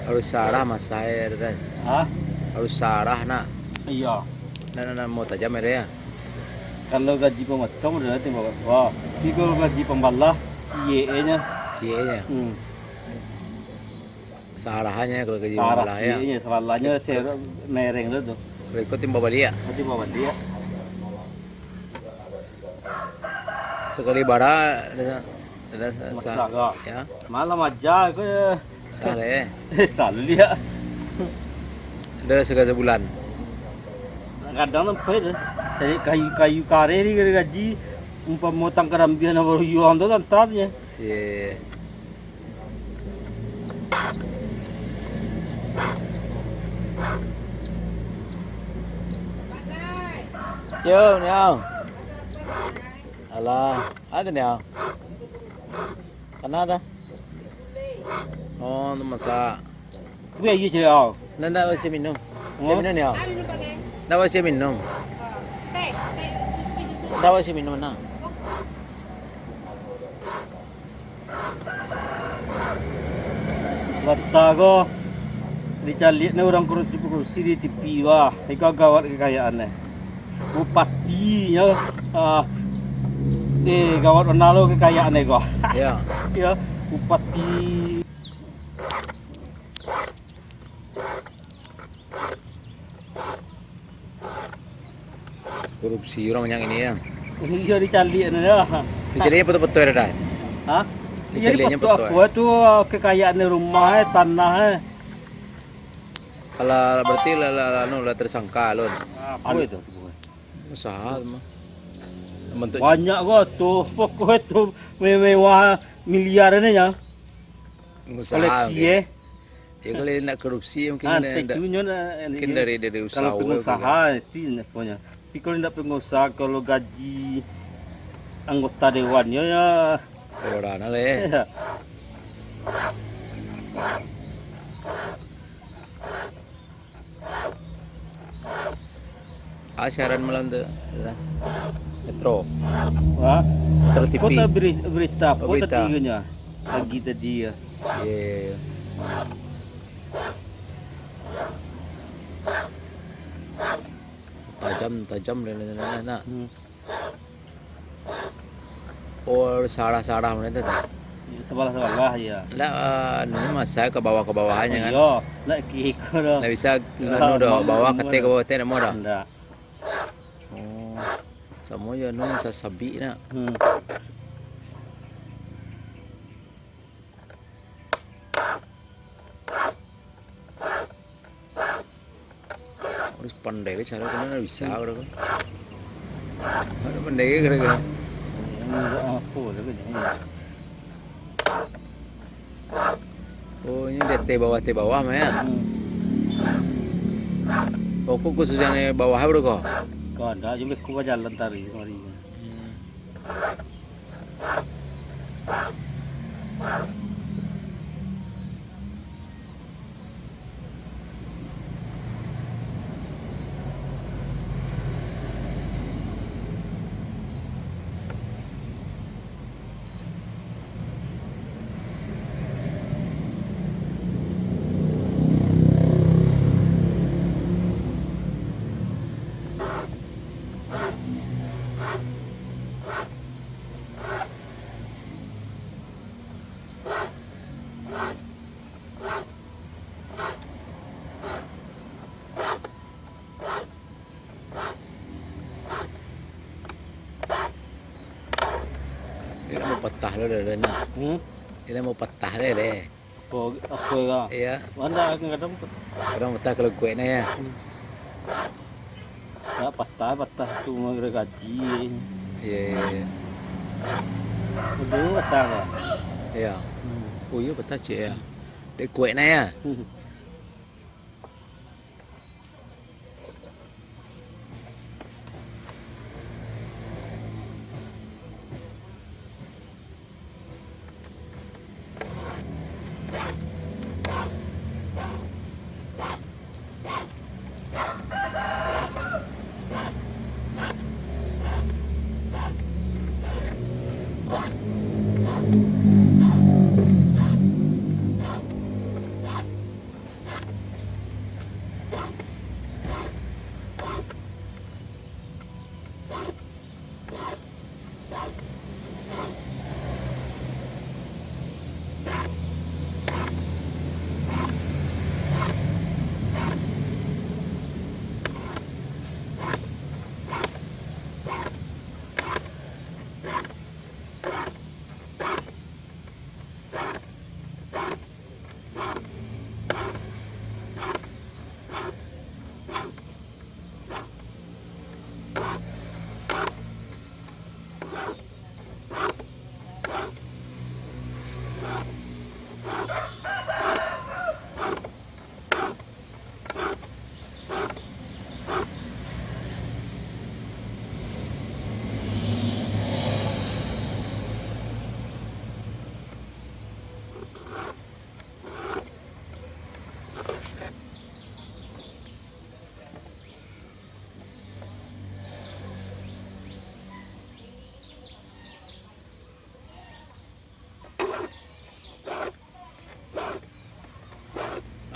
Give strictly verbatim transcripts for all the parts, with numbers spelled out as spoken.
Harus sarah masai, kan? Hah? Harus sarah, nak. Iya. Nak, nak, nak, mau tajam ada ya? Kalau gaji pamotong udah nanti bawa. Wah, tapi kalau gaji pambalah, C E-nya. C E-nya. Hmm. Sarahnya kalau gaji pambalah ya. Iya, sarahnya saya mereng tu tu. Berikut timbal baliak. Nanti bawa baliak. Sakali bara, ada, ada sa-, masak kak. Ya. Malam aja ke. Salah, eh. Eh, salah dia. Ada sagala sabulan. Kadang sampai tu. Cari kayu-kayu kareh ni kena gaji. Umpama tangkaran bian baru yuang tu lantarnya. Iya. Yo, Niau. Alah, ada Niau. Kana dah? Oh, tu masak. Weh, iya, cik, au. Ndak, ndak bisi minum. Bisi minum Niau. Ndak bisi minum. Ndak bisi minum, nah. Bata ko, dicaliak ni urang korupsi-korupsi di T V, wah, iko gawat kekayaan ni. Bupati nyo, ah, eh, gawat bana lo kekayaan ni ko. Ya. Ya, bupati. Korupsi urang banyak ini ya. Iyo, dicaliak ni dah. Dicaliaknyo foto-foto ado dah? Hah? Iyo, dicaliaknyo foto. Aku tu kekayaan rumah, eh, tanah, eh. Kalau berarti lah, lah, lah, anu, lah tersangka alun. Apa itu? Usaha mah. Banyak ko tu, pokoknyo tu mewah miliar ini ya. Pengusaha. Koleksi, mungkin. Eh. Ya, kalau nak korupsi mungkin. Ah, dari, dari usaha kalau pengusaha, itu aponya. Tapi kalau ndak pengusaha, kalau gaji anggota dewan, ya, ya. Orang lah, eh. Ya. Ah, siaran malam tu, Metro. Wah. Metro T V. Kota beri-, berita apa tadi? Pagi tadi ya. Iya, iya, iya. Tajam, tajam, dan lain-lain, nak. Hmm. Oh, sarah-sarah macam tu, tak? Sabalah-sabalah, ya. Ndak, ah, anu, masa ka bawah, ka bawahnya, kan? Oh, iyo, ndak kiko doh. Ndak bisa, anu doh, bawah kateh ka bawah kateh, ndak mau doh? Ndak. Oh, samo jo anu, sa-, sabik nak. Hmm. Harus pandai ko caro ko, ndak bisa ko. Ndak pandai ko kiro-kiro. Apo tu ko ni? Oh, ini di ateh bawah, ateh bawah mah, ya? Hmm. Pokok khusus yang di bawah, bro, ko? Ko ndak, cuma ko bajalan tadi kamari. Hmm. Dia mau patah lo dah, dah nak. Hmm? Dia mau patah dah, dah. Apo, apo lah? Iya. Mana kadang-kadang patah. Kadang patah kalau kuek nah, ya. Hmm. Ya, patah, patah tu mah gara gaji. Iya, iya, iya. Aduh, patah lah. Iya. Hmm. Oh, iya, patah, cek, ya. Dia kuek nah, ya. Hmm.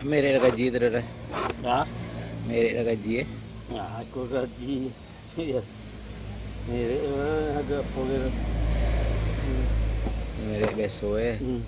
Merek lah gaji tu dah. Ya, Merek lah gaji eh. ya, aku gaji. Yes. Merek eh, ada apa gitu. Merek biasa eh. Hmm.